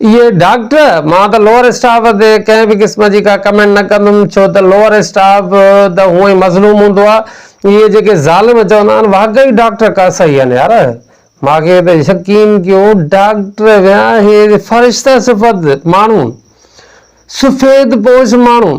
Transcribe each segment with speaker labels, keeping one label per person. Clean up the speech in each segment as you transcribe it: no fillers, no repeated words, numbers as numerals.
Speaker 1: اهي ڊاڪٽر، مان ته لوئر اسٽاف تي ڪنهن به قسم جي ڪا ڪمينٽ نه ڪندم ڇو ته لوئر اسٽاف ته هونئن ئي مظلوم هوندو آهي. اهي جيڪي ظالم چوندا آهن واقعي ڊاڪٽر ڪا صحيح آهن يار مان کي ته يقين ڪيو ڊاڪٽر ويا هي فرشته صفت ماڻهو سفيد پوش ماڻهو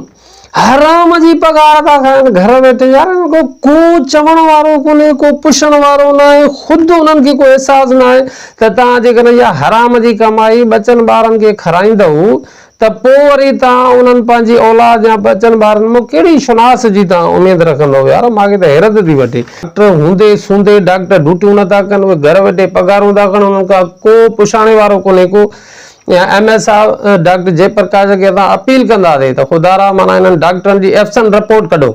Speaker 1: حرام جي پگهار ٿا کائن گهر ويٺي يار انهن کي ڪو چوڻ وارو ڪونهي ڪو پڇڻ وارو ناهي خود انهن کي ڪو احساس ناهي ته توهان جيڪڏهن اها حرام جي ڪمائي ٻچن ٻارن کي کارائيندؤ ته پوء وري توهان انهن پنهنجي اولاد يا ٻچن ٻارن مان ڪهڙي شناس جي توهان اميد رکندؤ يار مان کي ته حيرت ٿي وٺي. ڊاڪٽر هوندي سوندي ڊاڪٽر ڊيوٽيون نٿا ڪن اهي گهر ويٺي پگهارون ٿا کڻن انهن کان ڪو پڇاڻي وارو ڪونهي ڪو يا ايم ايس صاحب ڊاڪٽر جي پرڪاش کي اسان اپيل ڪنداسين ته خدارا معنيٰ انهن ڊاڪٽرن جي ايبسنٽ رپورٽ ڪڍو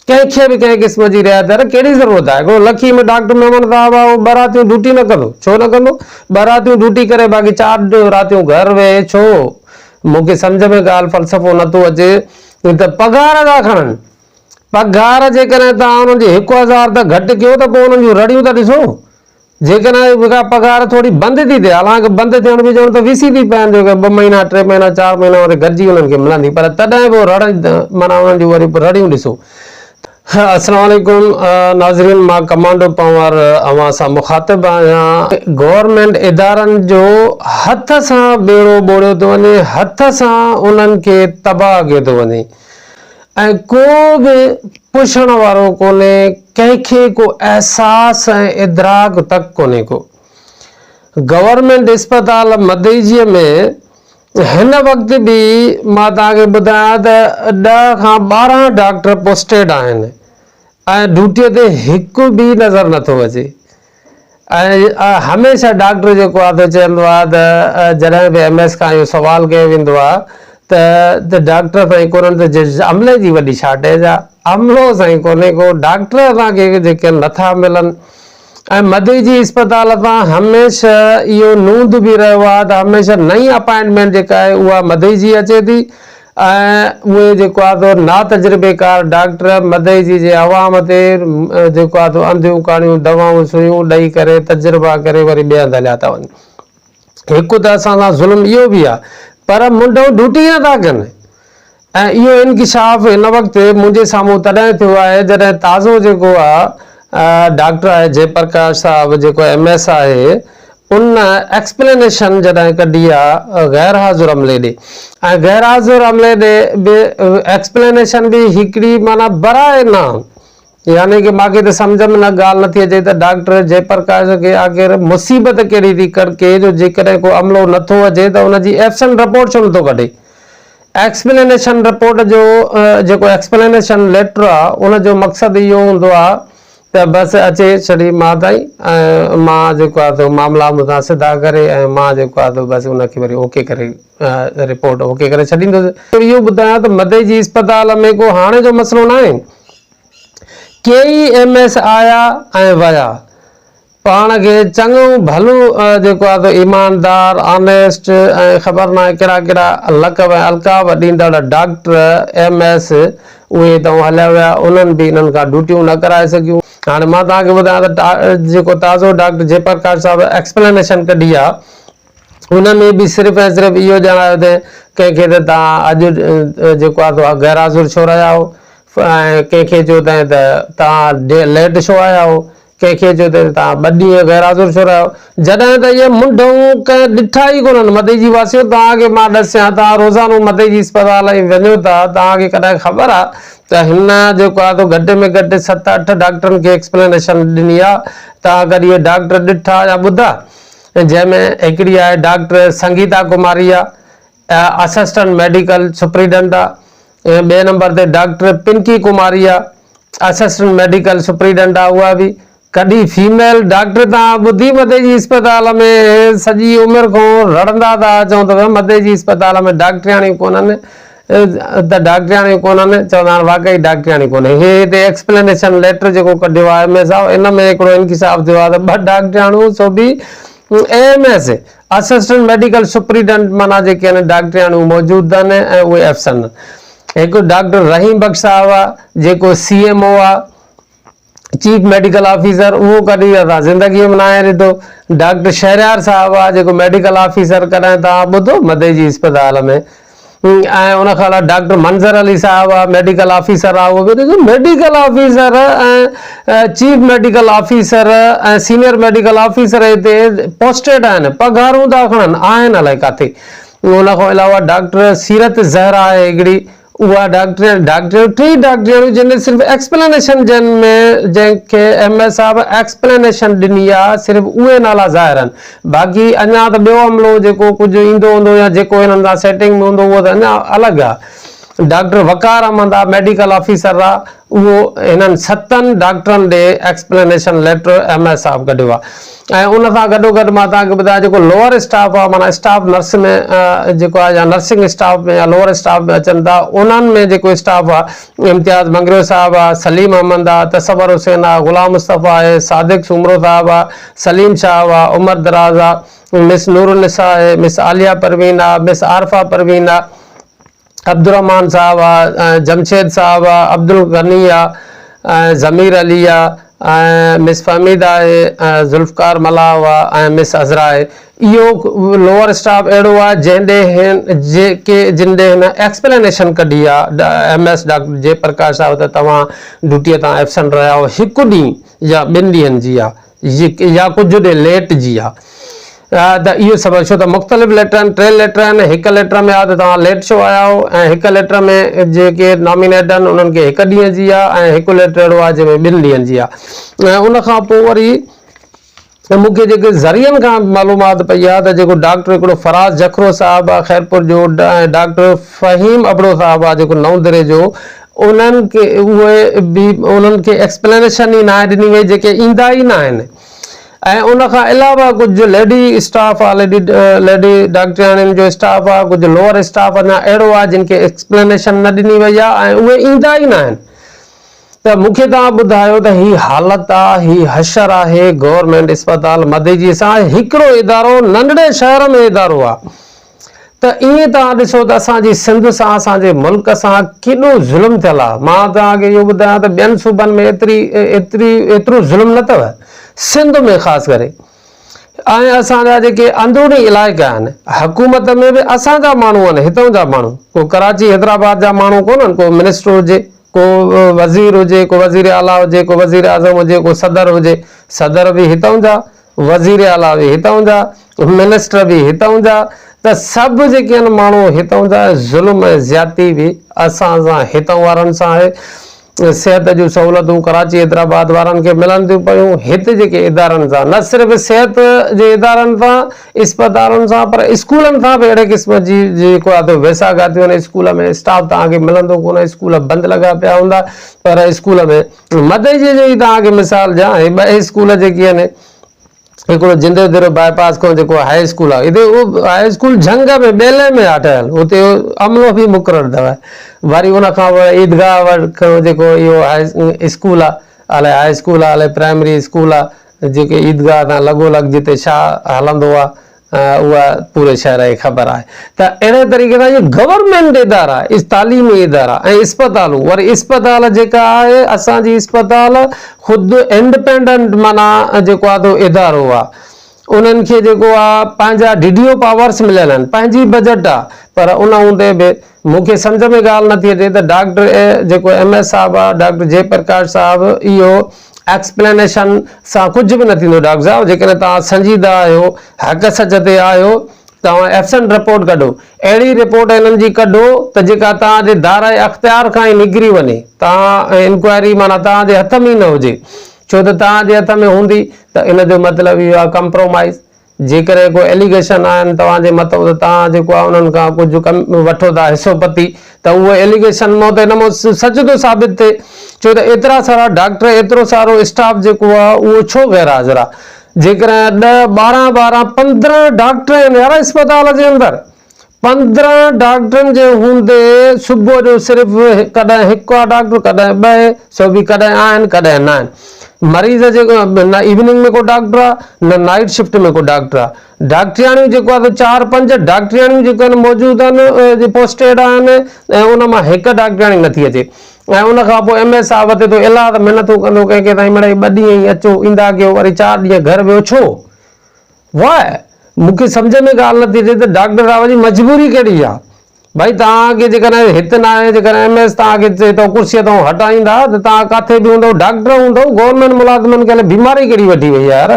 Speaker 1: ڪنهن کي به ڪنهن قسم جي رعايت يار ڪهڙي ضرورت آهي هڪڙو لکي ۾ ڊاڪٽر ميمڻ صاحب آهي اهو ٻه راتيون ڊيوٽي نه ڪندو ڇو نه ڪندو ٻه راتيون ڊيوٽي ڪري باقي چار راتيون گهر ويهي ڇو مون کي سمجهه ۾ ڳالهه فلسفو نٿو اچي ته پگهار ٿا کڻن پگهار جيڪڏهن توهان انهن جي هڪ هزار ته گهٽ ڪيو ته پوء انهن جون رڙيون ته ڏسو جيڪڏهن اها پگهار ٿوري بند ٿي ٿئي، حالانڪ بند ٿيڻ به ڄڻ ته وسي ٿي پين جو ٻه مهينا، ٽي مهينا، چار مهينا وري گڏجي انهن کي ملندي پر تڏهن به رڙ معنيٰ انهن جون وري رڙيون ڏسو. السلام عليڪم ناظرين مان ڪمانڊو پنهور اوهان سان مخاطب آهيان. گورنمينٽ ادارن جو هٿ سان ٻيڙو ٻوڙيو ٿو وڃي، هٿ سان انهن کي تباهه ڪيو ٿو وڃي. ۽ ڪو به پڇڻ وارو ڪونهي، ڪنهن کي ڪو احساس ۽ ادراڪ تڪ ڪونهي ڪو. گورنمينٽ اسپتال مدئجيء ۾ هن وقت به مان توهان کي ٻڌايان ته ڏهه کان 12 ڊاڪٽر پوسٽيڊ آهن ۽ ڊيوٽيء تي هڪ به نظر نٿو اچي. ۽ هميشه ڊاڪٽر جيڪو آهي سو چوندو آهي ته جڏهن به ايم ايس کان اهو سوال ڪيو ويندو آهي ته ته ڊاڪٽر سائين ڪونهن ته عملي جي وڏي شارٽيج آهي عملو سائين ڪونهي ڪو ڊاڪٽر اسان کي جيڪي نٿا ملن ۽ مدئي جي اسپتال تان هميشه اهو نوند به رهيو آهي ته هميشه نئين اپائنٽمينٽ جيڪا آهي اها مدئي جي اچي ٿي ۽ اهي جيڪو آهي سو ناتجربيڪار ڊاڪٽر مدئجي جي عوام تي جيڪو آهي سو انڌيون ڪاڻيون دوائون سوئيون ڏئي ڪري تجربا ڪري وري ٻئي هنڌ هليا ٿا وڃن. هڪ ته اسان سان ظلم اهو به آهي پر منڍئون ڊيوٽي ئي نٿا ڪن ۽ اهو انڪشاف هن وقت منهنجي سامهون تڏهن ٿيو آهي جڏهن تازو جيڪو آهي ڊاڪٽر آهي جي پرڪاش صاحب جيڪو ايم ايس آهي ان ايڪسپلينيشن جڏهن ڪڍي آ غير حاضر عملي ڏي ۽ غير حاضر عملي ڏي به ايڪسپلينيشن به هڪڙي معنيٰ براء نام يعني ڪه ماکي ته سمجهه ۾ نه ڳالهه نٿي اچي ته ڊاڪٽر جي پرڪاش کي آخر مصيبت ڪهڙي ٿي ڪڙڪي جو جيڪڏهن ڪو عملو نٿو اچي ته ان جي ايبسنٽ رپورٽ ڇو نٿو ڪڍي ايڪسپلينيشن رپورٽ جو جيڪو ايڪسپلينيشن ليٽر آ ان جو مقصد اهو هوندو آ ته بس اچي ڇڙي مان تائين ۽ مان جيڪو آهي سو معاملا مون سان سڌا ڪري ۽ مان جيڪو آهي سو بس ان کي وري اوڪي ڪري رپورٽ اوڪي ڪري ڇڏيندس. اهو ٻڌايان ته مدئي جي اسپتال ۾ ڪو هاڻي جو مسئلو ناهي. ڪيئي ايم ايس آيا ۽ ويا. پاڻ کي چڱو ڀلو جيڪو آهي سو ايماندار، آنيسٽ ۽ خبر ناهي ڪهڙا ڪهڙا لقب ۽ القاب ڏيندڙ ڊاڪٽر، ايم ايس اهي هتان هليا ويا، انهن به انهن کان ڊيوٽيون نه ڪرائي سگهيون. هاڻي مان توهان کي ٻڌايان ته جيڪو تازو ڊاڪٽر جي پرڪاش صاحب ايڪسپلينيشن ڪڍي آهي ان ۾ به صرف ۽ صرف اهو ڄاڻايو اٿئي ڪنهن کي ته توهان اڄ جيڪو آهي سو غير حاضر ڇو رهيا آهيو ۽ ڪنهن کي چيو اٿئي ته توهان ليٽ ڇو آيا آهيو ڪنهن کي چيو ته توهان ٻه ڏينهن غير حاضر ڇو رهيو؟ جڏهن ته اهي منڍئون ڪنهن ڏٺا ئي ڪونهن. مدئجي واسيو! توهان کي مان ڏسيان، توهان روزانو مدئجي اسپتال ۽ وڃو ٿا، توهان کي ڪڏهن خبر آ ته هن جيڪو آ سو گهٽ ۾ گهٽ ست اٺ ڊاڪٽرن کي ايڪسپلينيشن ڏني آ، توهان ڪڏهن اهي ڊاڪٽر ڏٺا يا ٻڌا؟ جنهن ۾ هڪڙي آهي ڊاڪٽر سنگيتا ڪماري آ، اسسٽنٽ ميڊيڪل سپريڊنٽ آ ۽ ٻئي نمبر تي ڊاڪٽر پنڪي ڪماري آ اسسٽنٽ ميڊيڪل سپريڊنٽ آ اها به ڪڏهن فيميل ڊاڪٽر تان ٻڌي مدي جي اسپتال ۾ سڄي عمر کان رڙندا ٿا اچون ته مدي جي اسپتال ۾ ڊاڪٽرياڻيون ڪونهن ته ڊاڪٽرياڻيون ڪونهن چوندا آهن واقعي ڊاڪٽرياڻي ڪونهي هي هتي ايڪسپلينيشن ليٽر جيڪو ڪڍيو آهي ايم ايس صاحب ان ۾ هڪڙو انڪشاف ٿيو آهي ته ٻه ڊاڪٽرياڻيون سو به M S assistant medical superintendent معنيٰ جيڪي آهن ڊاڪٽرياڻيون موجود آهن ۽ اهي افسر آهن. هڪ ڊاڪٽر رحيم بخش صاحب آهي جيڪو سي ايم او آهي. چيف ميڊيڪل آفيسر اهو ڪڏهن اسان زندگيء ۾ ناهي ڏٺو. ڊاڪٽر شهريار صاحب آ جيڪو ميڊيڪل آفيسر ڪڏهن توهان ٻڌو مدئي جي اسپتال ۾ ۽ ان کان علاوه ڊاڪٽر منظر علي صاحب آ ميڊيڪل آفيسر آ اهو به ڏسو medical officer ۽ chief medical officer ۽ senior medical officer هتي پوسٽيڊ آهن پگهارون ٿا کڻن آهن الائي ڪاٿي ان کان علاوه ڊاڪٽر سيرت زهرا آهي هڪڙي اها ڊاڪٽرياڻي ڊاڪٽرياڻيون ٽي ڊاڪٽرياڻيون جن صرف ايڪسپلينيشن جن ۾ جنهن کي ايم ايس صاحب ايڪسپلينيشن ڏني آ صرف اهي نالا ظاهر آهن باقي اڃا ته ٻيو عملو جيڪو ڪجهه ايندو هوندو يا جيڪو هنن سان سيٽنگ ۾ هوندو اهو ته اڃا الڳ آ ڊاڪٽر وقار احمد آ ميڊيڪل آفيسر آ اهو هنن ستن ڊاڪٽرن ڏي ايڪسپلينيشن ليٽر ايم ايس صاحب ڪڍيو آ ۽ ان سان گڏو گڏ مان توهان کي ٻڌايان جيڪو لوئر اسٽاف آ معنيٰ اسٽاف نرس ۾ جيڪو آ يا نرسنگ اسٽاف ۾ يا لوئر اسٽاف ۾ اچن ٿا انهن ۾ جيڪو اسٽاف آ امتياز مڱريو صاحب آ سليم احمد آ تصور حسين آ غلام مصطفيٰ آهي صادق سومرو صاحب آ سليم شاهه آ عمر دراز آ مس نورالنساء آهي مس عاليه پروين آ مس عارفه پروين آ عبدالرحمان صاحب آ جمشيد صاحب آ عبدالغني آ ۽ ضمير علي آ ۽ مس فهميده آهي ۽ ذوالفقار ملاح آ ۽ مس عذرا آهي اهو لوئر اسٽاف اهڙو آ جنهن ڏي هن جيڪي جن ڏي هن ايڪسپلينيشن ڪڍي آ ايم ايس ڊاڪٽر جي پرڪاش صاحب ته توهان ڊيوٽيء تان ايبسنٽ رهيا آهيو هڪ ڏينهن يا ٻن ڏينهن جي آ يا ڪجهه ڏينهن ليٽ جي آ ته اهو سبب ڇو ته مختلف ليٽر آهن ٽي ليٽر آهن هڪ ليٽر ۾ آ ته توهان ليٽ ڇو آيا آهيو ۽ هڪ ليٽر ۾ جيڪي نامينيٽ آهن انهن کي هڪ ڏينهن جي آ ۽ هڪ ليٽر اهڙو آ جنهن ۾ ٻن ڏينهن جي آ ۽ ان کان پوء وري مون کي جيڪي ذريعن کان معلومات پئي آ ته جيڪو ڊاڪٽر هڪڙو فراز جکرو صاحب آ خيرپور جو ۽ ڊاڪٽر فهيم ابڙو صاحب آ جيڪو نئون دري جو انهن کي اهي به انهن کي ايڪسپلينيشن ئي ناهي ڏني وئي جيڪي ايندا ئي ناهن ۽ ان کان علاوه ڪجهه ليڊي اسٽاف آ ليڊي ليڊي ڊاڪٽرياڻين جو اسٽاف آ ڪجهه لوئر اسٽاف اڃا اهڙو آ جن کي ايڪسپلينيشن نه ڏني وئي آ ۽ اهي ايندا ئي ناهن ته مون کي توهان ٻڌايو ته هي حالت آ هي حشر آهي گورنمينٽ اسپتال مديجي سان هڪڙو ادارو ننڍڙي شهر ۾ ادارو آ ته ائين توهان ڏسو ته اسان جي سنڌ سان اسان جي ملڪ سان ڪيڏو ظلم ٿيل آهي. مان توهان کي اهو ٻڌايان ته ٻين صوبن ۾ ايتري ايتري ايترو ظلم نه اٿو سنڌ ۾ خاص ڪري ۽ اسان جا جيڪي اندروني علائقا آهن حڪومت ۾ به اسان جا ماڻهو آهن هتون جا ماڻهو ڪو ڪراچي حيدرآباد جا ماڻهو ڪونهن ڪو منسٽر هجي ڪو وزير هجي ڪو وزير اعليٰ هجي ڪو وزير اعظم هجي ڪو صدر هجي صدر به هتون جا وزير اعليٰ به هتئون جا، منسٽر به هتئون جا ته سڀ جيڪي آهن ماڻهو هتئون جا ۽ ظلم ۽ زيادتي به اسان سان هتئون وارن سان آهي. صحت جون سهولتون ڪراچي حيدرآباد وارن کي ملن ٿيون پيون هت جيڪي ادارن سان نه صرف صحت جي ادارن سان اسپتالن سان پر اسڪولن سان به اهڙي قسم جي جيڪو آهي سو ويساهه گهاتيون آهن اسڪول ۾ اسٽاف توهان کي ملندو ڪونه اسڪول بند لڳا پيا هوندا پر اسڪول ۾ مدئجي جو ئي توهان کي مثال ڏيان هي ٻه اسڪول جيڪي آهن هڪڙو جندي ديرو باء پاس کان جيڪو هاء اسڪول آهي هتي اهو هاء اسڪول جهنگ ۾ ٻيلي ۾ آهي ٺهيل اتي عملو به مقرر اٿو وري ان کان پوء عيدگاهه وٽ کان جيڪو اهو هاء اسڪول آهي الائي هاء اسڪول آهي الائي پرائمري اسڪول آهي جيڪي عيدگاهه تان لڳو لڳ جتي شاهه هلندو آهي اها پوري شهر کي خبر آهي ته اهڙي طريقي سان اهي گورنمينٽ ادارا تعليمي ادارا ۽ اسپتالون وري اسپتال جيڪا آهي اسان جي اسپتال خود انڊپينڊنٽ معنيٰ جيڪو آهي سو ادارو آهي انهن کي جيڪو آهي پنهنجا ڊي ڊي او پاورس مليل آهن پنهنجي بجيٽ آهي پر ان هوندي به مون کي سمجهه ۾ ڳالهه نٿي اچي ته ڊاڪٽر جيڪو ايم ايس صاحب آهي ڊاڪٽر جي پرڪاش صاحب اهو ايڪسپلينيشن سان ڪجهه به نه ٿيندو ڊاڪٽر صاحب جيڪڏهن توهان سنجيده آهيو حق سچ تي آهيو توهان ايبسنٽ رپورٽ ڪڍو اهڙي رپورٽ انهن جي ڪڍو ته جيڪا توهان جي دائره اختيار کان ئي نڪري وڃي توهان انڪوائري معنيٰ توهان جي هٿ ۾ ئي نه هجي ڇو ته توهان جي هٿ ۾ هوندي ته ان جو مطلب اهو آهي ڪمپرومائز جيڪڏهن ڪو ايليگيشن آهن توهان جي مٿئون ته توهان جيڪو آهي انهن کان ڪجهه ڪم وٺو ٿا حصو پتي ته اهو ايليگيشن مان ته ان مان سچ ٿو ثابت ٿئي ڇو ته ايترا سارا ڊاڪٽر ايترو سارو اسٽاف جيڪو آهي اهو ڇو غير حاضر آهي جيڪڏهن ڏهه ٻارهن ٻارهن پندرهن ڊاڪٽر آهن يار اسپتال جي اندر 15 ڊاڪٽرن جي هوندي صبح جو صرف ڪڏهن هڪ آ ڊاڪٽر ڪڏهن ٻه سو به ڪڏهن آهن ڪڏهن نه آهن مريض جي نه ايوننگ ۾ ڪو ڊاڪٽر آ نه نائيٽ شفٽ ۾ ڪو ڊاڪٽر آ ڊاڪٽرياڻيون جيڪو آ سو چار پنج ڊاڪٽرياڻيون جيڪو آهن موجود آهن پوسٽيڊ آهن ۽ ان مان هڪ ڊاڪٽرياڻي نٿي اچي. ۽ ان کان پوء ايم ايس صاحب تي تو الاء ته منتون ڪندو ڪنهن کي سائين مڙئي ٻه ڏينهن ئي اچو ايندا ڪيو وري چار ڏينهن گهر ويو ڇو Why؟ مون کي سمجهه ۾ ڳالهه نٿي اچي ته ڊاڪٽر صاحب جي مجبوري ڪهڙي آ ڀائي توهان کي جيڪڏهن هت ناهي جيڪڏهن ايم ايس توهان کي هتان ڪرسيء تان هٽائيندا ته توهان ڪاٿي به هوندؤ ڊاڪٽر هوندؤ گورنمينٽ ملازمن کي الائي بيماري ڪهڙي وٺي وئي آ يار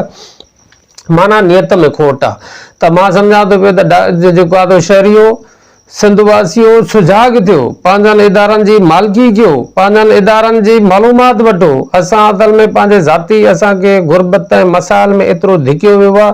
Speaker 1: معنيٰ نيت ۾ کوٽ آ ته مان سمجهان ٿو پيو ته جيڪو آ سو شهريو، سنڌ واسيو سجاڳ ٿيو، پنهنجن ادارن جي مالڪي ڪيو، پنهنجن ادارن جي معلومات وٺو، اسان اصل ۾ پنهنجي ذاتي اسان کي غربت ۽ مسائل ۾ ايترو ڌڪيو ويو آ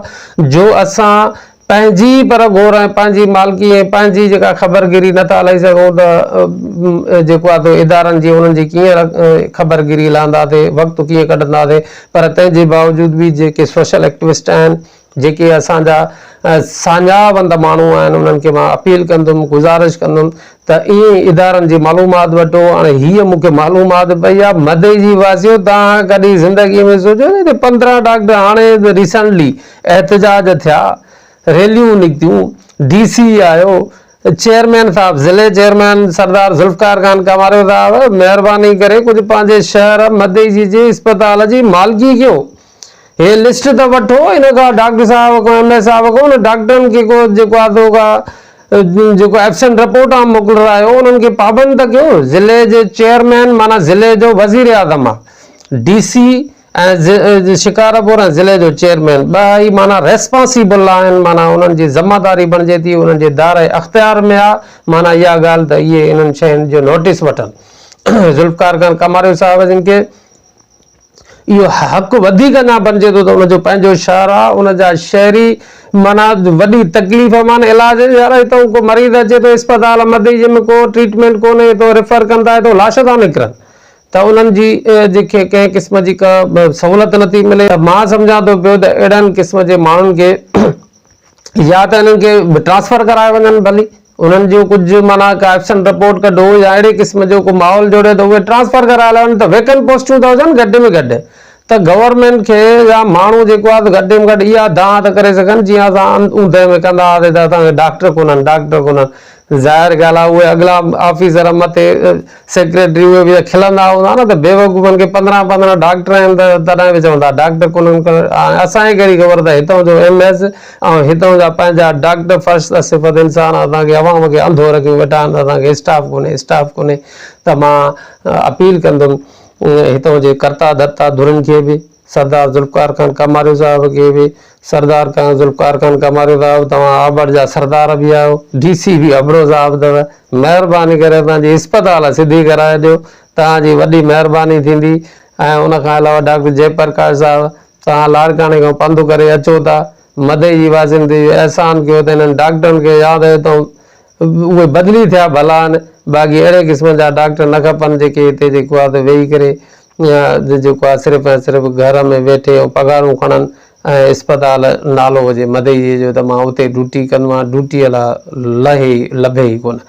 Speaker 1: جو اسان پنهنجي ئي پر گهور ۽ پنهنجي مالڪي ۽ پنهنجي جيڪا خبرگيري نه ٿا لهي سگهون ته جيڪو آهي سو ادارن جي انهن جي ڪيئن خبرگيري لهنداسي وقت ڪيئن ڪڍنداسي پر تنهن جي باوجود به جيڪي سوشل ايڪٽوسٽ آهن جيڪي اسان جا ساڃاهه وند ماڻهو آهن انهن کي مان اپيل ڪندم گذارش ڪندم ته ائين ئي ادارن جي معلومات وٺو هاڻي هيء مون کي معلومات پئي آهي مدئي جي واسيو توهان ڪڏهن زندگي ۾ سوچيو ته 15 ڊاڪٽر هاڻي ريسنٽلي احتجاج ٿيا، ريليون نڪتيون، ڊي سي آيو، چيئرمين صاحب ضلعي چيئرمين سردار ذوالفقار خان ڪنواريو صاحب مهرباني ڪري ڪجهه پنهنجي شهر مدئجي جي اسپتال جي مالڪي ڪيو هي لسٽ ته وٺو ان کان ڊاڪٽر صاحب کان ايم ايس صاحب کان ان ڊاڪٽرن کي ڪو جيڪو آهي سو ڪا جيڪو ايبسنٽ رپورٽ آن موڪلرايو انهن کي پابند ته ڪيو ضلعي جي چيئرمين معنيٰ ضلعي جو وزير اعظم آهي ڊي سي ۽ شڪارپور ۽ ضلعي جو چيئرمين ٻه ئي معنيٰ ريسپانسيبل آهن معنيٰ انهن جي ذمه داري بڻجي ٿي انهن جي دائره اختيار ۾ آ معنيٰ اها ڳالهه ته اهي انهن شين جو نوٽيس وٺن ذوالفقار خان ڪماريو صاحب جن کي اهو حق وڌيڪ اڃا بڻجي ٿو ته ان جو پنهنجو شهر آ ان جا شهري معنيٰ وڏي تڪليف مان علاج يار هتان ڪو مريض اچي ٿو اسپتال مدئي جي ۾ ڪو ٽريٽمينٽ ڪونهي هتان ريفر ڪن ٿا هتان لاش ٿا نڪرن ته انهن جي جي کي ڪنهن قسم جي ڪا سهولت نٿي ملي ته مان سمجهان ٿو پيو ته اهڙن قسم جي ماڻهن کي يا ته انهن کي ٽرانسفر ڪرايو وڃن ڀلي انهن جو ڪجهه معنيٰ ڪا ايبسنٽ رپورٽ ڪڍو يا اهڙي قسم جو ڪو ماحول جوڙيو ته اهي ٽرانسفر ڪرايا وڃن ته ويڪنٽ پوسٽون ته هجن گهٽ ۾ گهٽ ته گورنمينٽ کي يا ماڻهو جيڪو آهي گهٽ ۾ گهٽ اها دانهن ته ڪري سگهن جيئن اسان اوندهه ۾ ڪندا هئاسين ته اسان کي ڊاڪٽر ڪونهن ڊاڪٽر ڪونهن ظاهر ڳالهه آهي اهي اڳلا آفيسر مٿي سيڪريٽري اهي به کلندا هوندا نه ته بيوقوفن کي 15 15 ڊاڪٽر آهن ته تڏهن به چوندا ڊاڪٽر ڪونهن اسان کي ڪهڙي خبر ته هتان جو ايم ايس ۽ هتان جا پنهنجا ڊاڪٽر فرشته صفت انسان اسان کي عوام کي انڌو رکيون ويٺا آهن ته اسان کي اسٽاف ڪونهي اسٽاف ڪونهي ته مان اپيل ڪندم هتان جي ڪرتا ڌرتا ڌرين کي به سردار ذوالفقار خان ڪماريو صاحب کي به سردار خان ذوالفقار خان ڪماريو صاحب توهان آبڙ جا سردار به آهيو ڊي سي به ابڙو صاحب اٿو مهرباني ڪري اسان جي اسپتال سڌي ڪرائي ڏيو توهان جي وڏي مهرباني ٿيندي ۽ ان کان علاوه ڊاڪٽر جئي پرڪاش صاحب توهان لاڙڪاڻي کان پنڌ ڪري اچو ٿا مدئي جي واسين تي اهو احسان ڪيو ته انهن ڊاڪٽرن کي ياد هتان اهي بدلي ٿيا ڀلا آهن باقي اهڙي قسم جا ڊاڪٽر نه کپن جيڪي هتي جيڪو آهي سو ويهي ڪري جيڪو آهي صرف ۽ صرف گهر ۾ ويٺي ۽ پگهارون کڻن ۽ اسپتال نالو هجي مدئي جو ته مان اتي ڊوٽي ڪندو آهيان ڊوٽي الا لهي لڀي ئي ڪونه.